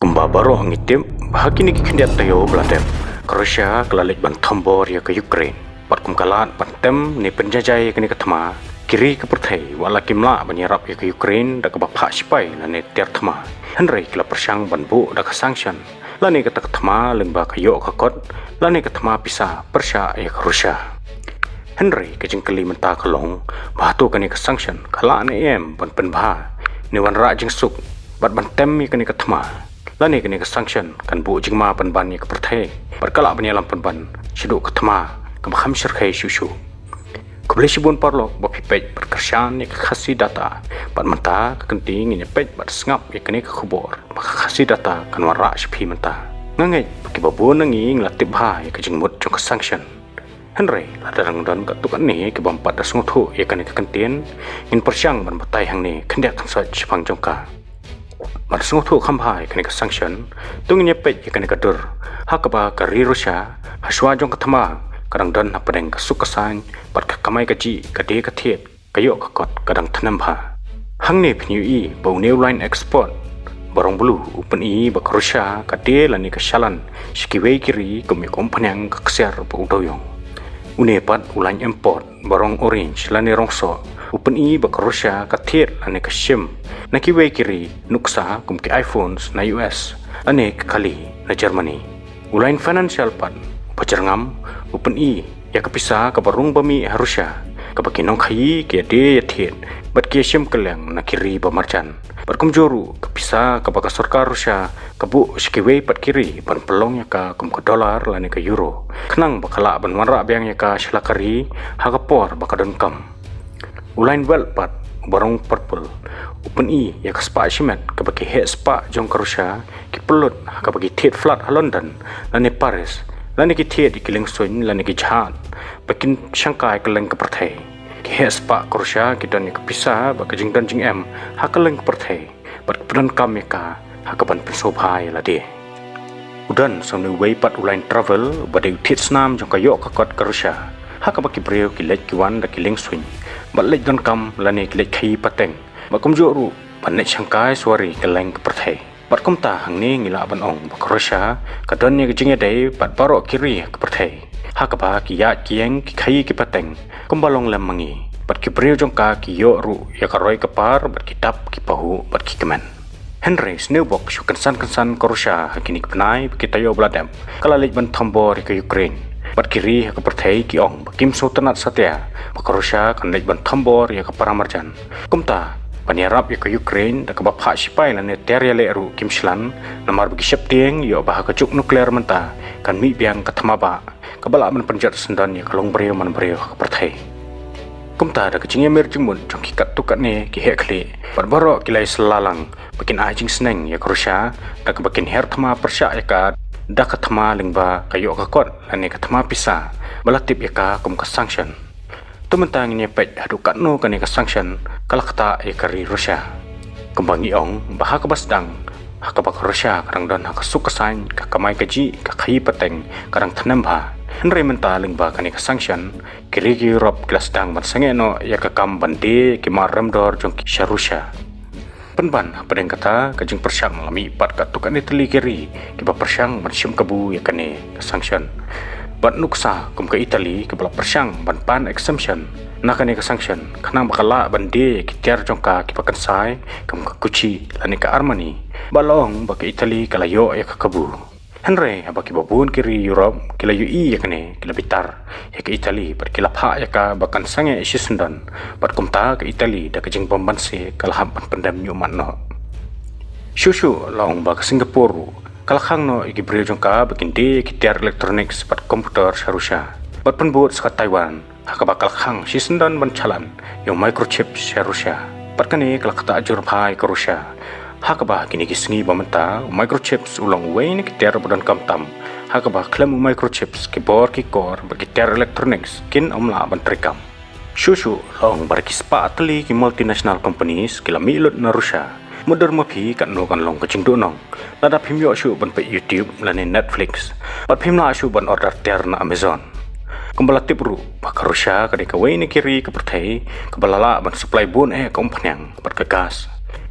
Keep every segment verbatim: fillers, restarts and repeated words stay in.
Kumba baroh ngi tip, ha kine ki khyndiat taïew ba la dep, ka Russia ka la leit ban thombor ïa ka Ukraine. Bad kum ka lad ban tem ne pynjajai ïa kane ka thma, ki ri ka pyrthei wat la kim lah ban ïarap ïa ka Ukraine da kaba phah shipai lane tiar thma. Hynrei ki la pyrshang ban buh da ka sanction lane kata ka thma lyngba ka ïoh ka kot lane ka thma pisa pyrshah ïa ka Russia. Hynrei ka jingkylli mynta ka long ba hato kane ka sanction ka lah ne em ban pynbha ne wanrah jingsuk bad ban tem ïa kane ka thma, lane kane ka sanction kan buh jingma pynban ïa ka pyrthei bad ka lah ban ïalam pynban shaduh ka thma kaba kham shyrkhei shuh shuh. Khublei shibun paralok ba phi peit bad kyrshan ïa ka Khasi Data. Bad mynta ka kynti ngin ïa peit bad sngap ïa kane ka khubor ba ka Khasi Data kan wanrah sha phi mynta. Nga ngeit ba kiba bun na ngi ngi la tip bha ïa ka jingmut jong ka sanction. Hynrei lada dang don katto katne kiba ym pat da sngewthuh ïa kane ka kyntien, ngin pyrshang ban batai hangne khyndiat khynsoit shaphang jong ka. Ban sngewthuh kham bha ïa kane ka sanction, to ngin ïa peit ïa kane ka dur ha kaba ka ri Russia ha shuwa jong ka thma ka dang don hapdeng ka suk ka saiñ bad ka kamai kajih, ka die ka thied, ka ïoh ka kot ka dang tnem bha. Hangne phin ïohi ba une u line export ba rong blue u pyni ba ka Russia ka die lane ka shalan sha kiwei ki ri kum ïa ka umphniang, ka ksiar bad u dewïong. Une pat u line import ba rong orange lane rong soh u pyni ba ka Russia ka thied lane ka shim na kiwei ki ri nuksa kum ki iPhones na U S lane ka kali na Germany. U line financial pat ba jyrngam u pyni ïa ka pisa kaba rung ba mih ha Russia kaba ki nongkhaïi ki ïa die ïa thied bad ki ïa shim kylliang na ki ri ba marjan. Bad kumjuh ruh ka pisa kaba ka sorkar Russia ka buh sha kiwei pat ki ri ban pynlong ïa ka kum ka dollar lane ka euro, khnang ba ka lah ban wanrah biang ïa ka sha la ka ri ha ka por ba ka donkam. U line wealth pat uba rong purple u pyni ïa ka spah shimet kaba ki heh spah jong ka Russia ki pynlut ha kaba ki thied flat ha London lane Paris, lane ki thied ïa ki liengsuiñ lane ki jhad ba kin shangkai kylleng ka pyrthei. Ki heh spah ka Russia ki don ïa ka pisa bad ka jingdon jingem ha kylleng ka pyrthei bad ki pyndonkam ïa ka ha kaban pynsngewbha ïa lade. U don sa une uwei pat u line travel ba dei u thied snam jong ka ïoh ka kot ka Russia ha kaba ki briew ki leit ki wan da ki liengsuiñ bad leit donkam lane ki leit khaïi pateng bad kumjuh ruh ban leit shangkai suwari kylleng ka pyrthei. Bad kumta hangne ngi lah ban ong ba ka Russia ka don ïa ka jingïadei bad baroh ki ri ha ka pyrthei ha kaba ki ïaid ki ïeng, ki khaïi ki pateng kumba long lem ma ngi, bad ki briew jong ka ki ïoh ruh ïa ka roi ka par bad ki dap ki pahuh bad ki kmen. Hynrei sniewbok shu kynsan kynsan ka Russia ha kine ki bnai ba ki taïew ba la dep ka la leit ban thombor ïa ka Ukraine bad ki ri ha ka pyrthei ki ong ba kim sngewtynnat satia ba ka Russia kan leit ban thombor ïa ka para marjan. Kumta ban ïarap ïa ka Ukraine da kaba phah shipai lane tiar ïaleh ruh kim shlan, namar ba ki sheptieng ïoh ba ha ka juk nuclear mynta kan mih biang ka thma ba kaba lah ban pynjot syndon ïa ka long briew man briew ha ka pyrthei. Kumta da ka jingïamir jingmut jong ki katto katne ki heh khlieh bad baroh ki la ïa syllah lang ba kin ai jingsneng ïa ka Russia da kaba kin her thma pyrshah ïa ka da ka thma lyngba ka ïoh ka kot lane ka thma pisa ba la tip ïa ka kum ka sanction. To mynta ngin ïa peit haduh katno kane ka sanction ka la ktah ïa ka ri Russia. Kumba ngi ong ba ha kaba sdang ha kaba ka Russia ka dang don ha ka suk ka saiñ, ka kamai kajih, ka khaïi pateng ka dang tnem bha. Hynrei mynta lyngba kane ka sanction ki ri ki Europe ki la sdang ban sangeh noh ïa ka kam ban die ki mar remdor jong ki sha Russia. Pynban hapdeng kata ka jingpyrshang la mih pat katto katne tylli ki ri kiba pyrshang ban shim kabu ïa kane ka sanction. Bad nuksa kum ka Italy kaba la pyrshang ban pan exemption na kane ka sanction khnang ba ka lah ban die ïa ki tiar jong ka kiba kynsai kum ka Gucci lane ka Armani. Bad la ong ba ka Italy ka la ïoh ïa ka kabu. Hynrei haba kiba bun ki ri Europe ki la ïohi ïa kane ki la bitar ïa ka Italy bad ki la phah ïa ka ba kan sangeh shisyndon. Bad kumta ka Italy da ka jingbym banse ka la hap ban pyndem ñiuhmat noh. Shuh shuh la ong ba ka Singapore ruh ka la khang noh ïa ki briew jong ka ba kin die ïa ki tiar electronics bad computer sha Russia bad pynbud sa ka Taiwan ha kaba ka la khang shisyndon ban shalan ïa u microchip sha Russia. Bad kane ka la ktah jur bha ïa ka Russia ha kaba ha kine ki sngi ba mynta u microchips u long uwei na ki tiar ba donkam tam ha kaba khlem u microchips ki bor ki kor bad ki tiar electronics kin ym lah ban treikam. Shuh shuh la ong ba da ki spah tylli ki multinational companies ki la mih lut na Russia. Mutdur ma phi katno kan long ka jingduhnong lada phim ïoh shuh ban peit YouTube lane Netflix bad phim lah shuh ban order tiar na Amazon. Kumba la tip ruh ba ka Russia ka dei kawei na ki ri ka pyrthei kaba la lah ban supply bun eh ka umphniang bad ka gas.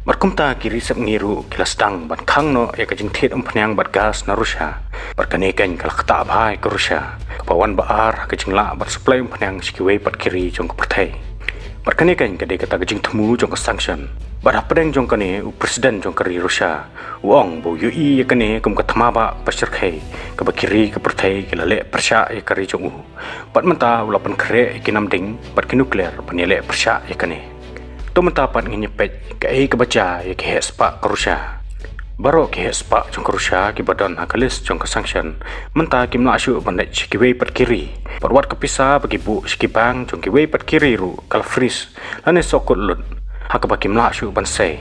Bad kumta ki ri sepngi ruh ki la sdang ban khang noh ïa ka jingthied umphniang bad gas na Russia. Bad kane keiñ ka la ktah bha ïa ka Russia, kaba wan ba ar ha ka jinglah ban supply umphniang sha kiwei pat ki ri jong ka pyrthei. Bad kane keiñ ka dei kata ka jingthmu jong ka sanction. Bad hapdeng jong kane, u president jong ka ri Russia u ong ba u ïohi ïa kane kum ka thma bah kaba shyrkhei, kaba ki ri ka pyrthei ki la leh pyrshah ïa ka ri jong u. Bad mynta u la pynkhreh ïa ki namding bad ki nuclear ban ïaleh pyrshah ïa kane. To mynta pat ngin ïa peit kaei kaba jia ïa ki heh spah ka Russia. Baroh ki heh spah jong ka Russia kiba don ha ka list jong ka sanction mynta kim lah shuh ban leit sha kiwei pat ki ri. Bad wat ka pisa ba ki buh sha ki bank jong kiwei pat ki ri ruh ka la freeze lane sohkut lut, ha kaba kim lah shuh ban sei.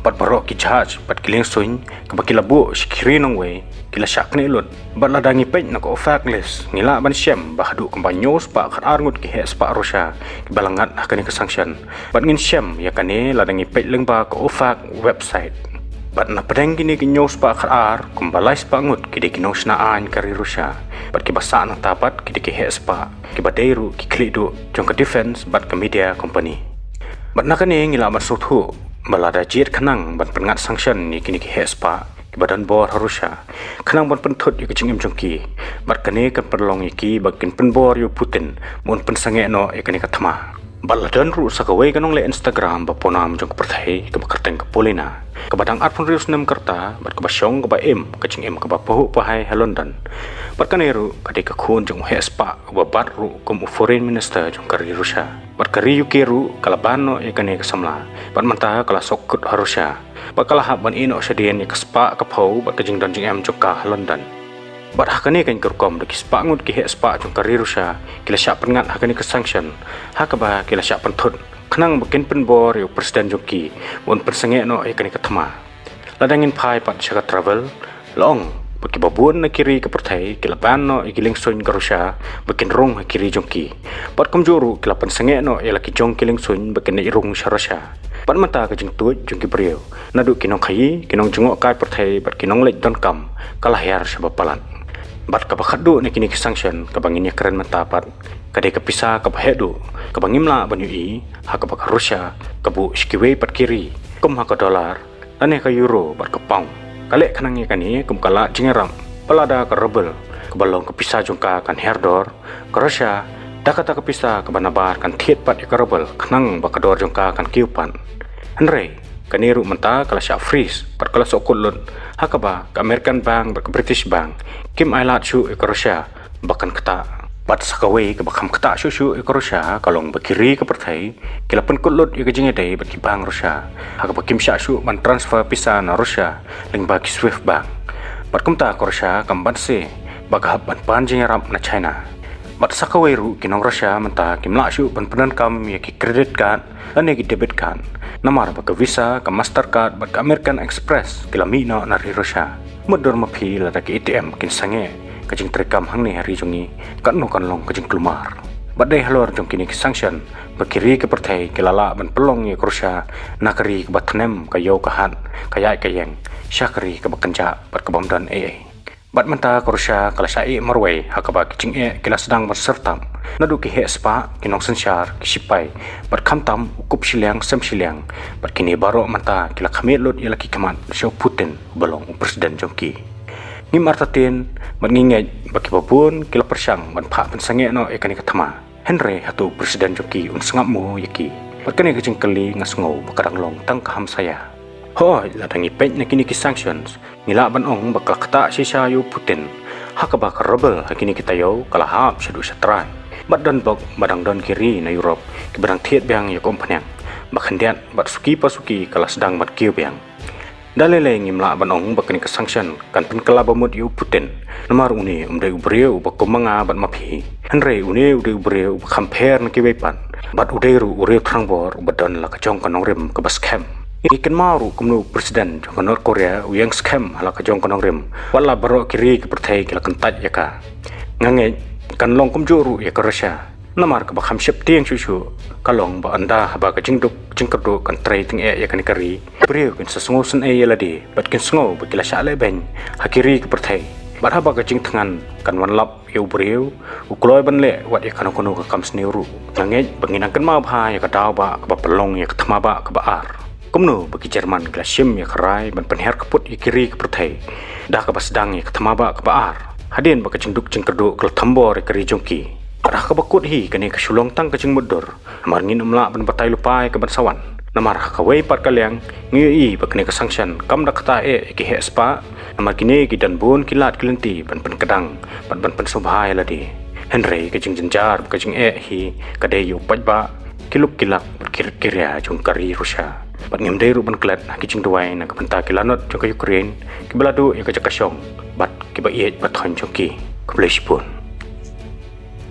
Bad baroh ki jahaj bad ki liengsuiñ kaba ki la buh sha ki ri nongwei ki la shah knieh lut. Bad lada ngi peit na ka OFAC list, ngi lah ban shem ba haduh kumba hynñiew spah khatar ngut ki heh spah Russia kiba la ngat ha kane ka sanction. Bad ngin shem ïa kane lada ngi peit lyngba ka OFAC website. Bad na pdeng kine ki hynñiew spah khatar, kumba lai spah ngut ki dei ki nongshna aiñ ka ri Russia. Bad kiba sah nangta pat ki dei ki heh spah kiba dei ruh ki khlieh duh jong ka defense bad ka media company. Bad na kane ngi lah ban sngewthuh ba lada jied khnang ban pynngat sanction ïa kine ki heh spah kiba don bor ha Russia, khnang ban pynthut ïa ka jingim jong ki. Bad kane kan pynlong ïa ki ba kin pynbor ïa u Putin ba un pynsangeh noh ïa kane ka thma. Bad la don ruh sa kawei ka nongleh Instagram ba pawnam jong ka pyrthei kaba kyrteng ka Polina, kaba dang arphew hynriew snem ka rta bad kaba shong kaba im ka jingim kaba pahuh pahai ha London. Bad kane ruh ka dei ka khun jong u heh spah uba bat ruh kum u foreign minister jong ka ri Russia. Bad ka ri U K ruh ka la ban noh ïa kane ka samla bad mynta ka la sohkut ha Russia. Bad ka la hap ban ïeh noh shadien ïa ka spah ka phew bad ka jingdon jingem jong ka ha London. Bad ha kane keiñ ka rukom da ki spah ngut ki heh spah jong ka ri Russia ki la shah pynngat ha kane ka sanction, ha kaba ki la shah pynthut khnang ba kin pynbor ïa u president jong ki ba un pynsangeh noh ïa kane ka thma. Lada ngin phai pat sha ka travel, la ong ba kiba bun na ki ri ka pyrthei ki la ban noh ïa ki liengsuiñ ka Russia ba kin rung ha ki ri jong ki. Bad kumjuh ruh ki la pynsangeh noh ïa la ki jong ki liengsuiñ ba kin leit rung sha Russia. Bad mynta ka jingtuid jong ki briew, naduh ki nongkhaïi, ki nongjngohkai pyrthei bad ki nongleit donkam, ka la hiar shaba palat. Bad kaba khatduh na kine ki sanction kaba ngin ïakren mynta pat, ka dei ka pisa kaba heh duh kaba ngim lah ban ïohi, ha kaba ka Russia ka buh sha kiwei pat ki ri, kum ha ka dollar lane ka euro bad ka pound. Ka leh khnang ïa kane kum ka lad jingïarap ba lada ka ruble kaba long ka pisa jong ka kan hiar dor, ka Russia da kata ka pisa kaba nabar kan thied pat ïa ka ruble khnang ba ka dor jong ka kan kiew pat. Hynrei kane ruh mynta ka la shah freeze bad ka la sohkut lut, ha kaba ka American bank bad ka British bank kim ailad shuh ïa ka Russia ba kan ktah. Bad sa kawei kaba kham ktah shuh shuh ïa ka Russia ka long ba ki ri ka pyrthei ki la pynkut lut ïa ka jingïadei bad ki bank Russia, ha kaba kim shah shuh ban transfer pisa na Russia lyngba ki Swift bank. Bad kumta ka Russia kam banse ba ka hap ban pan jingïarap na China. Bad sa kawei ruh ki nong Russia mynta kim lah shuh ban pyndonkam ïa ki credit card lane ki debit card, namar ba ka Visa, ka Mastercard bad ka American Express ki la mih noh na ri Russia. Mutdur ma phi lada ki A T M kin sangeh ka jingtreikam hangne ha ri jong ngi, katno kan long ka jingkulmar. Bad dei halor jong kine ki sanction ba ki ri ka pyrthei ki la lah ban pynlong ïa ka Russia na ka ri kaba tnem, ka ïew ka hat, ka ïaid ka ïeng, sha ka ri kaba kynjah bad kabym don ei ei. Bad mynta ka Russia ka la shah ïeh marwei, ha kaba ki jingeh ki la sdang ban syrtap. Naduh ki heh spah, ki nongsynshar, ki shipai, bad khamtam u kup shiliang sem shiliang, bad kine baroh mynta ki la khmih lut ïa la ki khmat sha u Putin uba long u president jong ki. Ngim artatien bad ngi ngeit ba kiba bun ki la pyrshang ban phah pynsangeh noh ïa kane ka thma. Hynrei hato u president jong ki un sngap mo ïa ki? Bad kane ka jingkylli nga sngew ba ka dang long tang ka hamsaia. Hooid, lada ngi peit na kine ki sanctions, ngi lah ban ong ba ka la ktah shisha ïa u Putin, ha kaba ka ruble ha kine ki taïew ka la hap shaduh shatrai. Bad don bok ba dang don ki ri na Europe kiba dang thied biang ïa ka umphniang ba khyndiat, bad suki pa suki ka la sdang ban kiew biang. Da lei lei ngim lah ban ong ba kane ka sanction kan pynkylla ba mut ïa u Putin, namar une um dei u briew uba kum ma nga bad ma phi. Hynrei une u dei u briew uba kham pher na kiwei pat, bad u dei ruh u riew thrangbor uba don la ka jong ka nongrim kaba skhem. Ngi kynmaw ruh kumno u president jong ka North Korea u ïeng skhem ha la ka jong ka nongrim, wat la baroh ki ri ka pyrthei ki la kyntait ïa ka. Nga ngeit kan long kumjuh ruh ïa ka Russia. Namar kaba kham sheptieng shuh shuh ka long ba ynda haba ka jingduk jingkyrduh kan trei tyngeh ïa kane ka ri, briew kin sa sngew synei ïa lade bad kin sngew ba ki la shah lehbeiñ ha ki ri ka pyrthei. Bad haba ka jingthngan kan wanlap ïa u briew, u kloi ban leh wat ïa kano kano ka kam sniew ruh. Nga ngeit ba ngin nang kynmaw bha ïa ka daw bah kaba pynlong ïa ka thma bah kaba ar. Kumno ba ki German ki la shim ïa ka rai ban pynher kput ïa ki ri ki pyrthei da kaba sdang ïa ka thma bah kaba ar, hadien ba ka jingduk jingkyrduh ka la thombor ïa ka ri jong ki. Bad ha kaba kut hi kane ka shu long tang ka jingmutdur, namar ngin ym lah ban batai lypa ïa ka ban sa wan. Namar ha kawei pat ka liang ngi ïohi ba kane ka sanction kam da kata eh ïa ki heh spah, namar kine ki don bun ki lad ki lynti ban pynkdang bad ban pynsngewbha ïa lade. Hynrei ka jingjynjar bad ka jingeh hi ka dei ïa u paidbah, ki luk ki lak bad ki rit ki ria jong ka ri Russia. Bad ngim dei ruh ban klet ha ki jingduwai na ka bynta ki lanot jong ka Ukraine kiba la duh ïa ka jaka shong bad kiba ïeit ba thoiñ jong ki. Khublei shibun.